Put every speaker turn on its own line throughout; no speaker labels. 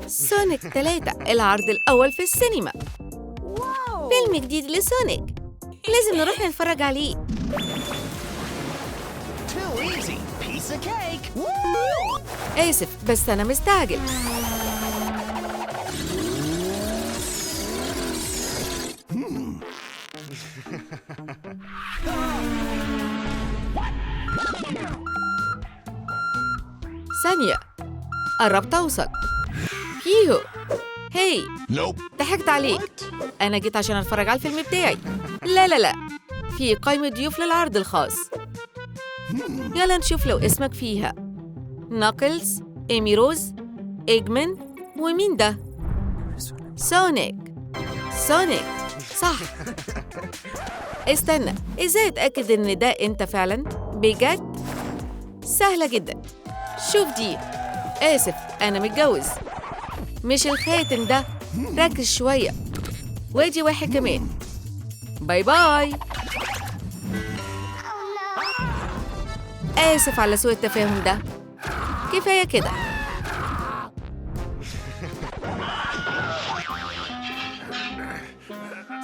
سونيك 3 العرض الأول في السينما. فيلم جديد لسونيك، لازم نروح نتفرج عليه. آسف بس أنا مستعجل. ثانية، قربت أوصل. بيهو، هاي. ضحكت عليك. أنا جيت عشان أتفرج على الفيلم بتاعي. لا لا لا، في قائمة ضيوف للعرض الخاص. يلا نشوف لو اسمك فيها. ناكلز، إيمي روز، إيجمان، ومين ده؟ سونيك. سونيك صح. استنى، إزاي أتأكد إن ده أنت فعلاً؟ بجد؟ سهلة جداً. شوف دي. آسف، أنا متجوز. مش الخاتم ده، ركز شوية. وادي واحد كمان. bye bye. آسف على سوء التفاهم ده. كفاية كده.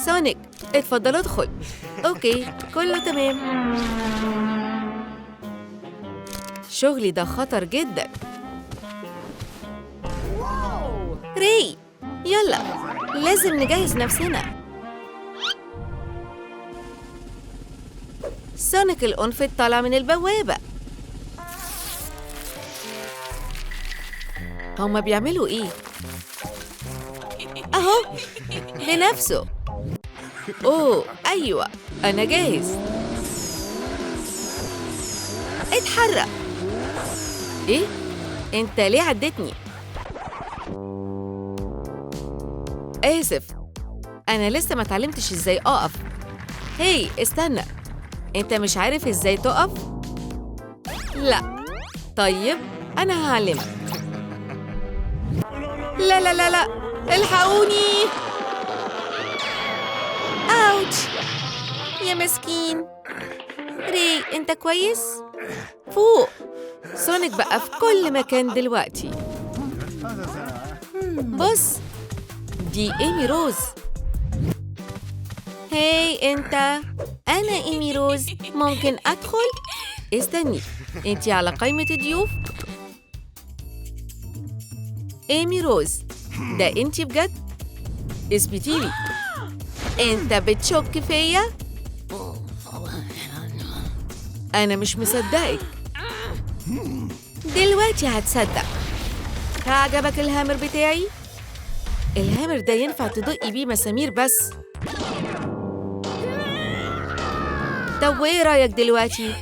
سونيك، اتفضل ادخل. okay، كله تمام. شغلي ده خطر جدا. ري، يلا لازم نجهز نفسنا. سونيك القنفذ طالع من البوابة. هما بيعملوا إيه؟ أهو بنفسه. أوه أيوة، أنا جاهز. اتحرك. إيه؟ أنت ليه عدتني؟ آسف، أنا لسه ما اتعلمتش إزاي أقف. هاي استنى، أنت مش عارف إزاي تقف؟ لا. طيب أنا هعلمك. لا لا لا لا، الحقوني. أوتش يا مسكين. ري، أنت كويس؟ فوق. سونيك بقى في كل مكان دلوقتي. بص، دي إيمي روز. هاي أنت، أنا إيمي روز، ممكن أدخل؟ استني، أنتي على قائمة الضيوف؟ إيمي روز، ده أنتي بجد؟ اثبتيلي. أنت بتشك فيا؟ أنا مش مصدقك. دلوقتي هتصدق. عجبك ال hammer بتاعي؟ ال hammer ده ينفع تدقي بيه مسامير بس. طب وايه رأيك دلوقتي؟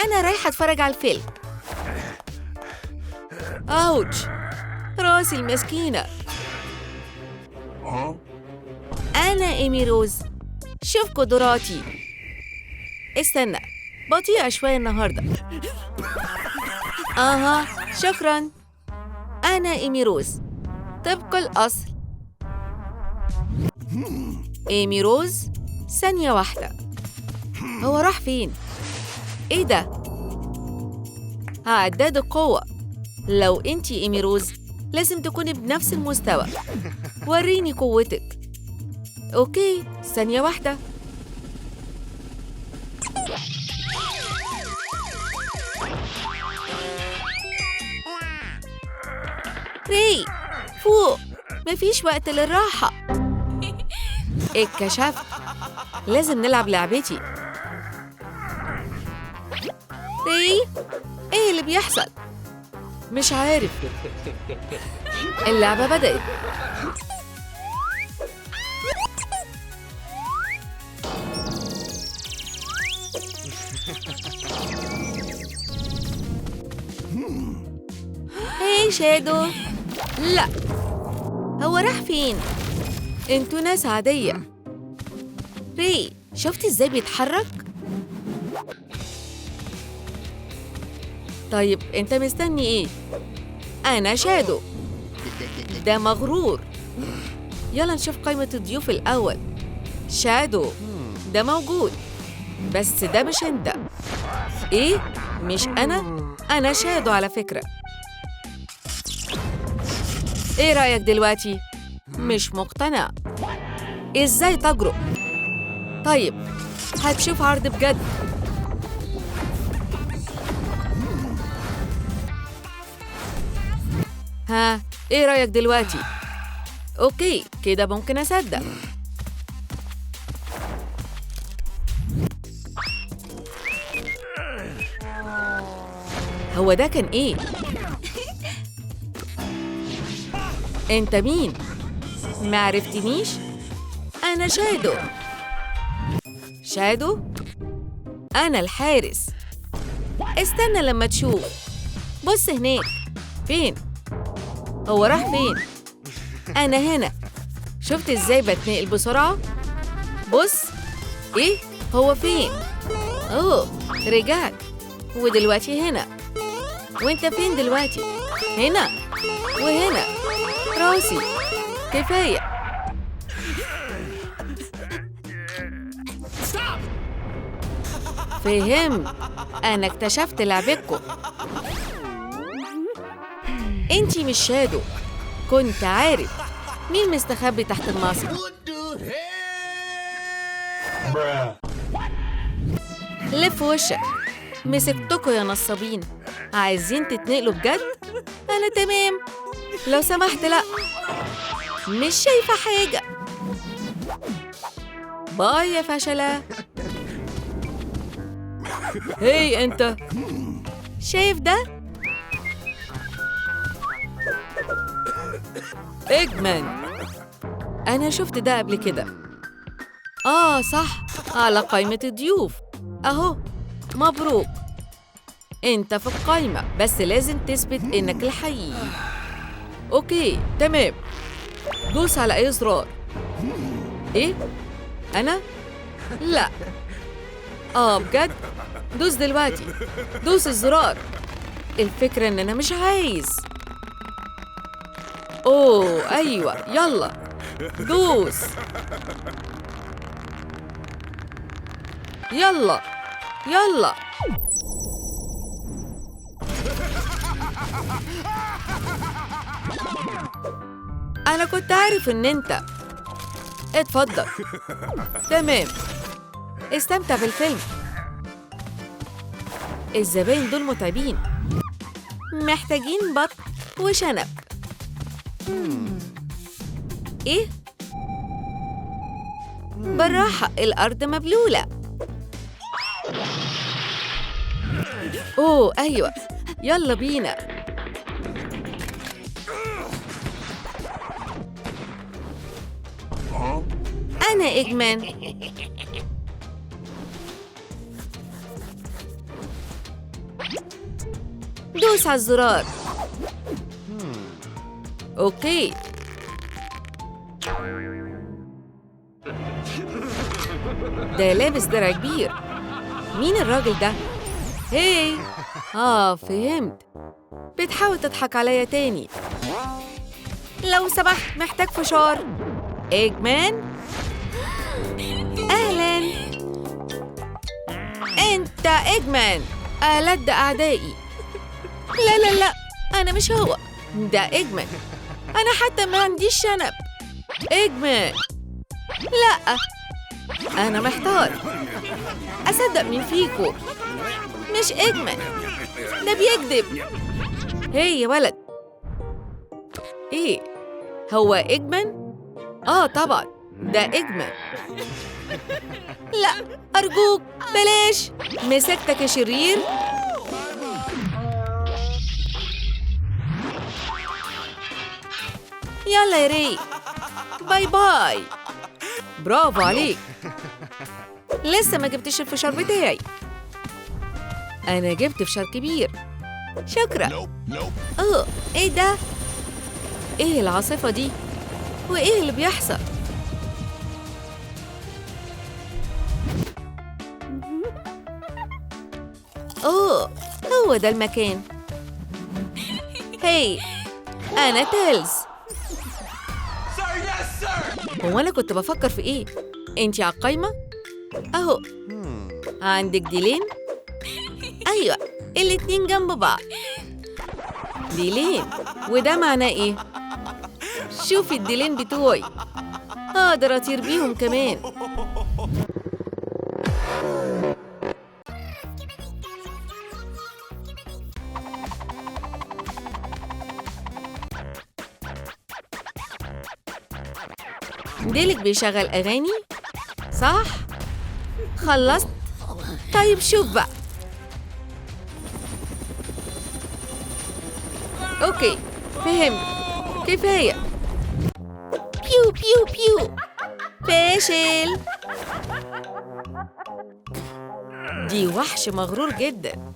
أنا رايحة أتفرج على الفيلم. ouch، راسي المسكينة. أنا إيمي روز، شوف قدراتي. استنى، بطيئة شوية النهاردة. آها، شكراً. أنا إيمي روز، طبق الأصل. إيمي روز، ثانية واحدة. هو راح فين؟ إيه ده؟ عداد القوة. لو أنتي إيمي روز لازم تكوني بنفس المستوى. وريني قوتك. okay، ثانية واحدة. ري، فوق، مفيش وقت للراحة. اتكشفت، لازم نلعب لعبتي. ري، ايه اللي بيحصل؟ مش عارف. اللعبة بدأت. هاي شادو. لا، هو راح فين؟ انتوا ناس عادية. ري، شفتي ازاي بيتحرك؟ طيب انت مستني ايه؟ انا شادو. ده مغرور. يلا نشوف قائمة الضيوف الأول. شادو ده موجود، بس ده مش انت. ايه؟ مش انا؟ انا شادو على فكرة. إيه رأيك دلوقتي؟ مش مقتنع. إزاي تجرؤ؟ طيب هتشوف عرض بجد. ها، إيه رأيك دلوقتي؟ okay، كده ممكن أصدق. هو ده كان إيه؟ أنت مين؟ ما عرفتنيش؟ أنا شادو. شادو؟ أنا الحارس. استنى لما تشوف. بص هناك. فين؟ هو راح فين؟ أنا هنا. شفت إزاي بتنقل بسرعة؟ بص. إيه؟ هو فين؟ أوه، رجعت. ودلوقتي هنا. وإنت فين دلوقتي؟ هنا وهنا. راسي. كفاية. فهمت. أنا اكتشفت لعبتكم. انتي مش شادو. كنت عارف. مين مستخبي تحت ال mask؟ لف وشك. مسكتكوا يا نصابين. عايزين تتنقلوا بجد؟ أنا تمام. لو سمحت لأ، مش شايفة حاجة. bye يا فشلة. hey أنت، شايف ده؟ إجمان. أنا شفت ده قبل كده. آه صح، على قائمة الضيوف. أهو، مبروك، أنت في القائمة، بس لازم تثبت إنك الحقيقي. okay تمام. دوس على أي زرار. إيه؟ أنا؟ لا. آه بجد؟ دوس دلوقتي، دوس الزرار. الفكرة إن أنا مش عايز. أوه أيوة، يلا دوس. يلا يلا. أنا كنت عارف إن أنت. اتفضل. تمام، استمتع بالفيلم. الزباين دول متعبين، محتاجين بط وشنب. إيه؟ بالراحة، الأرض مبلولة. أوه أيوة، يلا بينا. أنا إجمان. دوس على الزرار. okay. ده لابس درع كبير. مين الراجل ده؟ hey. فهمت. بتحاول تضحك عليا تاني. لو سمحت، محتاج فشار. إجمان؟ أهلاً، أنت إجمان، ألد أعدائي. لا لا لا، أنا مش هو، ده إجمان. أنا حتى ما عنديش شنب. إجمان. لا، أنا محتار. أصدق مين فيكو؟ مش إجمان، ده بيكذب. هي يا ولد. إيه؟ هو إجمان؟ آه طبعا، ده إجمان. لا أرجوك بلاش. مسكتك يا شرير. يلا يا ري، bye bye. برافو عليك. لسه ما جبتش الفشار بتاعي. أنا جبت فشار كبير. شكرا. أوه، إيه ده؟ إيه العاصفة دي؟ وإيه اللي بيحصل؟ أوه، هو ده المكان. هاي، أنا تيلز. هو أنا كنت بفكر في إيه؟ أنتي على القايمة؟ أهو. عندك ديلين؟ أيوة، الاتنين جنب بعض. ديلين، وده معناه إيه؟ شوفي الديلين بتوعي، أقدر أطير بيهم كمان. ديلك بيشغل أغاني؟ صح؟ خلصت؟ طيب شوف بقى. okay، فهمت، كفاية. بيو بيو بيو، فاشل. دي وحش مغرور جدا.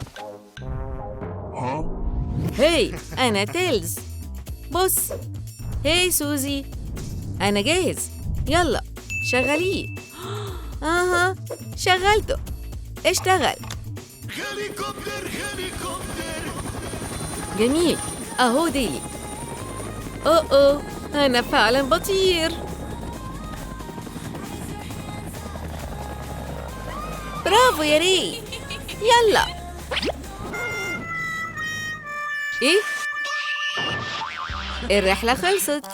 hey، أنا تيلز. بص، hey سوزي، أنا جاهز. يلا شغليه. أها، شغلته، اشتغل. جميل، أهو ديلي. أوه، أنا فعلا بطير. برافو يا ري. يلا. إيه؟ الرحلة خلصت.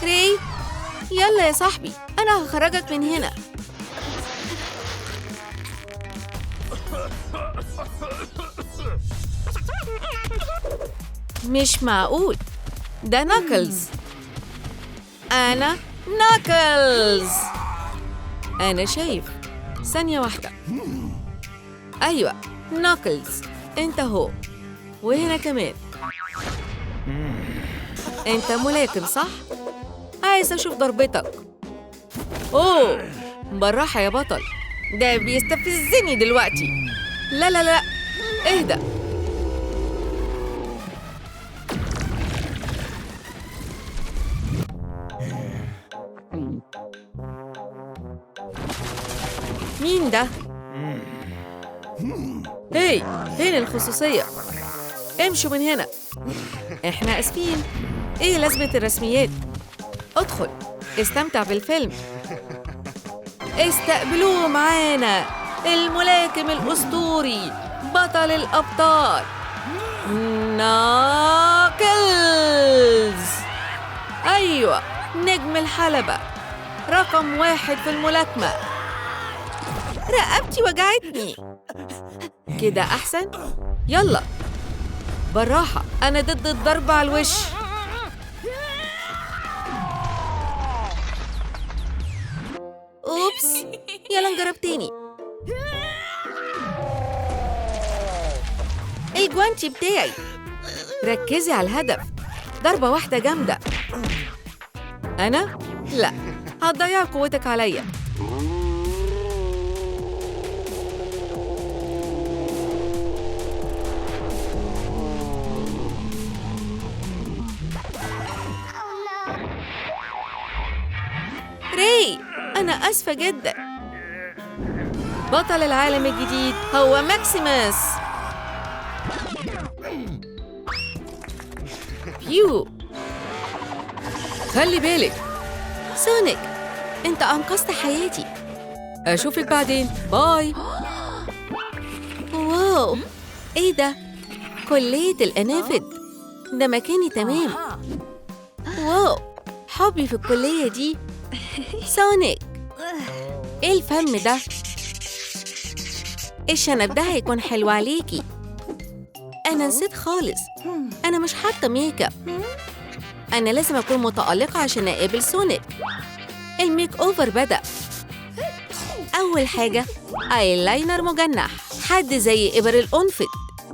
ري، يلا يا صاحبي، أنا هخرجك من هنا. مش معقول، ده ناكلز. أنا ناكلز. أنا شايف. ثانية واحدة. أيوة، ناكلز، أنت هو. وهنا كمان. أنت ملاكم صح؟ عايز أشوف ضربتك. أوه، بالراحة يا بطل، ده بيستفزني دلوقتي. لا لا لا، اهدأ. مين ده؟ هاي، فين الخصوصية؟ امشوا من هنا، احنا اسفين. ايه لازمة الرسميات؟ ادخل، استمتع بالفيلم. استقبلوه معانا، الملاكم الأسطوري، بطل الأبطال، ناكلز. أيوة، نجم الحلبة، رقم 1 في الملاكمة. رقبتي وجعتني. كده أحسن؟ يلا بالراحة، أنا ضد الضرب على الوش. أوبس، يلا نجرب تاني. الجوانتي بتاعي. ركزي على الهدف، ضربة واحدة جامدة. أنا؟ لا، هتضيع قوتك عليا. ري، أنا آسفة جدا. بطل العالم الجديد هو ماكسيموس. بيو، خلي بالك. سونيك، أنت أنقذت حياتي. أشوفك بعدين، bye. wow، إيه ده؟ كلية الأنافد، ده مكاني تمام. wow، حبي في الكلية دي. سونيك، إيه الفم ده؟ الشنب ده هيكون حلو عليكي. أنا نسيت خالص، أنا مش حاطة make up. أنا لازم أكون متألقة عشان أقابل سونيك. ال makeover بدأ. أول حاجة آيلاينر مجنح، حد زي إبر القنفذ،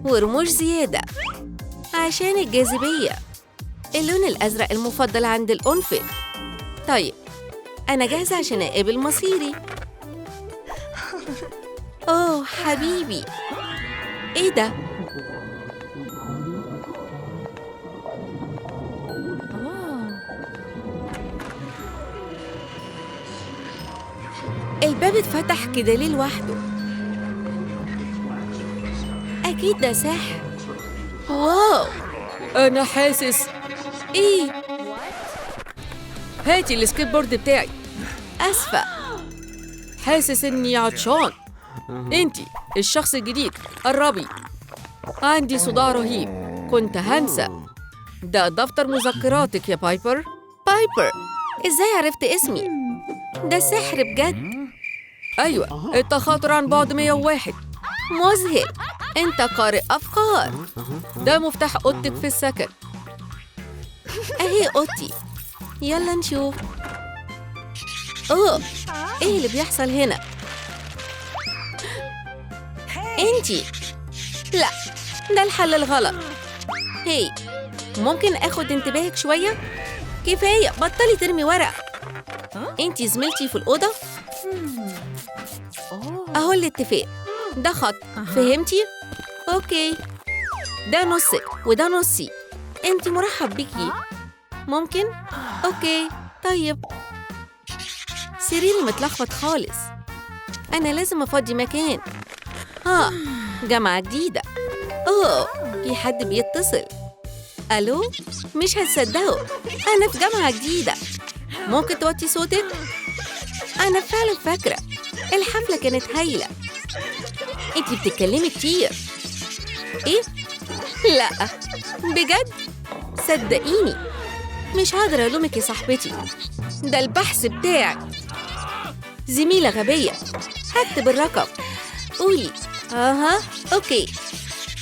ورموش زيادة عشان الجاذبية. اللون الأزرق المفضل عند القنفذ. طيب، أنا جاهزة عشان أقابل مصيري. أوه حبيبي، إيه ده؟ الباب اتفتح كده ليه لوحده؟ أكيد ده سحر. واو، أنا حاسس إيه؟ هاتي السكيت بورد بتاعي. أسفة، حاسس إني عطشان. إنتي الشخص الجديد، قربي. عندي صداع رهيب. كنت هنسى. ده دفتر مذكراتك يا بايبر. بايبر، إزاي عرفت اسمي؟ ده سحر بجد. أيوة، التخاطر عن بعد 101. مذهل، أنت قارئ أفكار. ده مفتاح أوضتك في السكن. أهي أوضتي، يلا نشوف. أوه، إيه اللي بيحصل هنا؟ أنتي، لا، ده الحل الغلط. هي، ممكن آخد انتباهك شوية؟ كفاية، بطلي ترمي ورق. أنتي زميلتي في الأوضة؟ أهو الاتفاق، ده خط، فهمتي؟ أوكي، ده نصك وده نصي. أنتي مرحب بيكي. ممكن؟ okay، طيب. سريري متلخبط خالص، أنا لازم أفضي مكان. ها، جامعة جديدة. أوه، في حد بيتصل. ألو؟ مش هتصدقوا، أنا في جامعة جديدة. ممكن توطي صوتك؟ أنا فعلا فاكرة الحفلة كانت هايلة. أنتي بتتكلمي كتير. إيه؟ لأ، بجد؟ صدقيني مش هقدر ألومك يا صاحبتي، ده البحث بتاعك. زميلة غبية، هكتب الرقم. قولي. أها، okay.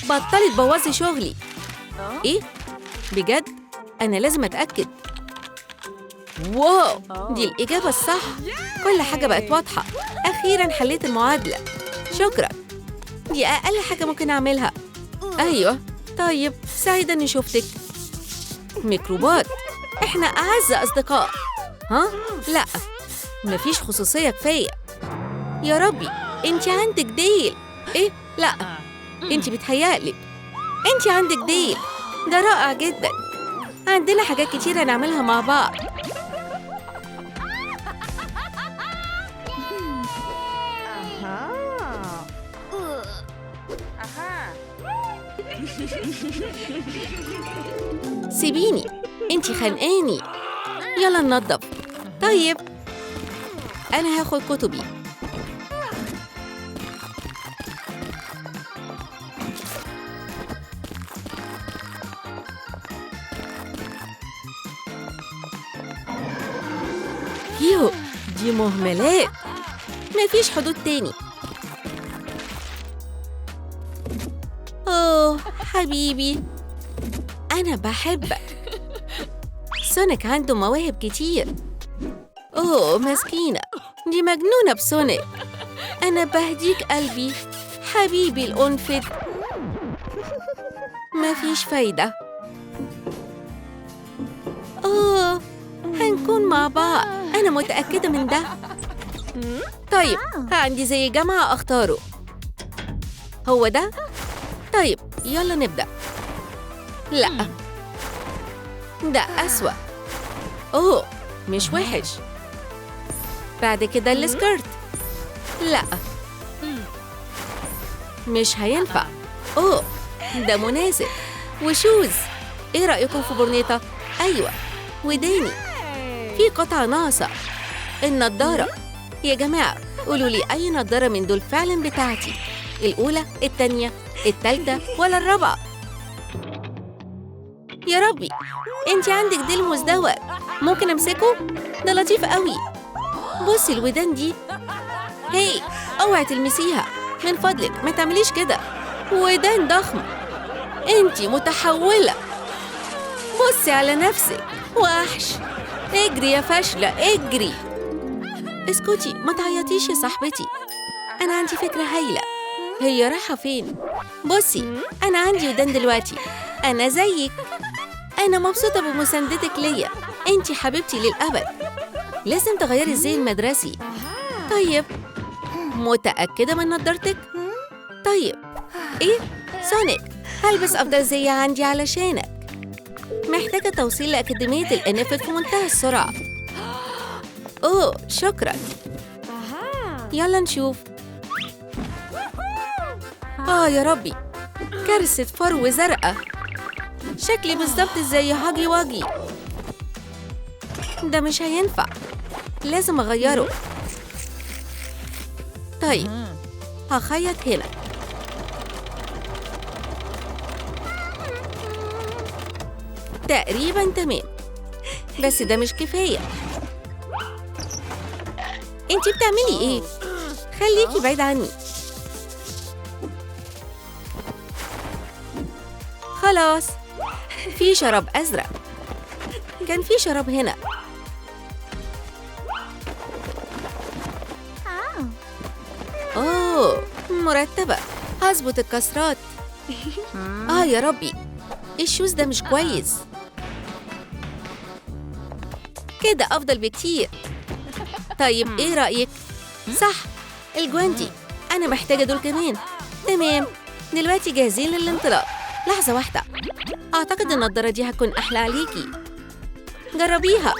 بطلي تبوظي شغلي. إيه؟ بجد؟ أنا لازم أتأكد. wow، دي الإجابة الصح. كل حاجة بقت واضحة. أخيراً حليت المعادلة. شكراً، دي أقل حاجة ممكن أعملها. أيوة، طيب، سعيدة إني شفتك. ميكروبات، إحنا أعز أصدقاء. ها؟ لا، مفيش خصوصية كفاية. يا ربي، أنت عندك ديل. إيه؟ لا، أنت بتهيألك. أنت عندك ديل، ده رائع جدا. عندنا حاجات كتيرة نعملها مع بعض. سيبيني، انتي خانقاني. يلا ننظف. طيب، أنا هاخد كتبي. يو، دي مهملات، مفيش حدود تاني. أوه حبيبي، أنا بحبك. سونيك عنده مواهب كتير. أوه مسكينة، دي مجنونة بسونيك. أنا بهديك قلبي حبيبي الأنفد. مفيش فايدة. أوه، هنكون مع بعض، أنا متأكدة من ده. طيب، عندي زي جامعة أختاره. هو ده؟ طيب، يلا نبدأ. لا، ده أسوأ. أوه، مش وحش. بعد كده ال skirt. لا، مش هينفع. أوه، ده مناسب. و shoes. إيه رأيكم في برنيطة؟ أيوة، وداني في قطعة ناقصة، النضارة. يا جماعة، قولوا لي أي نضارة من دول فعلا بتاعتي؟ الأولى، التانية، التالتة، ولا الرابعة؟ يا ربي، انتي عندك ديل مزدوج. ممكن امسكه؟ ده لطيف قوي. بصي الودان دي. هي، اوعي تلمسيها من فضلك، ما تعمليش كده. ودان ضخمة، انتي متحولة. بصي على نفسك، وحش. اجري يا فاشلة، اجري. اسكتي، ما تعيطيش يا صاحبتي. أنا عندي فكرة هايلة. هي رايحة فين؟ بصي، أنا عندي ودان دلوقتي، أنا زيك. أنا مبسوطة بمساندتك ليا، أنتي حبيبتي للأبد. لازم تغيري الزي المدرسي. طيب، متأكدة من نضارتك؟ طيب، إيه؟ سونيك، هلبس أفضل زي عندي علشانك. محتاجة توصيل لأكاديمية الأنفت في منتهى السرعة. أوه، شكراً. يلا نشوف. آه يا ربي، كارثة فرو زرقاء. شكلي بالظبط زي هاجي واجي. ده مش هينفع، لازم أغيره. طيب، هخيط هنا. تقريبا تمام، بس ده مش كفاية. انتي بتعملي ايه؟ خليكي بعيد عني. خلاص، في شراب أزرق. كان في شراب هنا. أوه، مرتبة. هظبط الكسرات. آه يا ربي، الشوز ده مش كويس. كده أفضل بكتير. طيب إيه رأيك؟ صح، الجوانتي. أنا محتاجة دول كمان. تمام، دلوقتي جاهزين للانطلاق. لحظة واحدة، أعتقد النضارة دي هتكون أحلى عليكي. جربيها.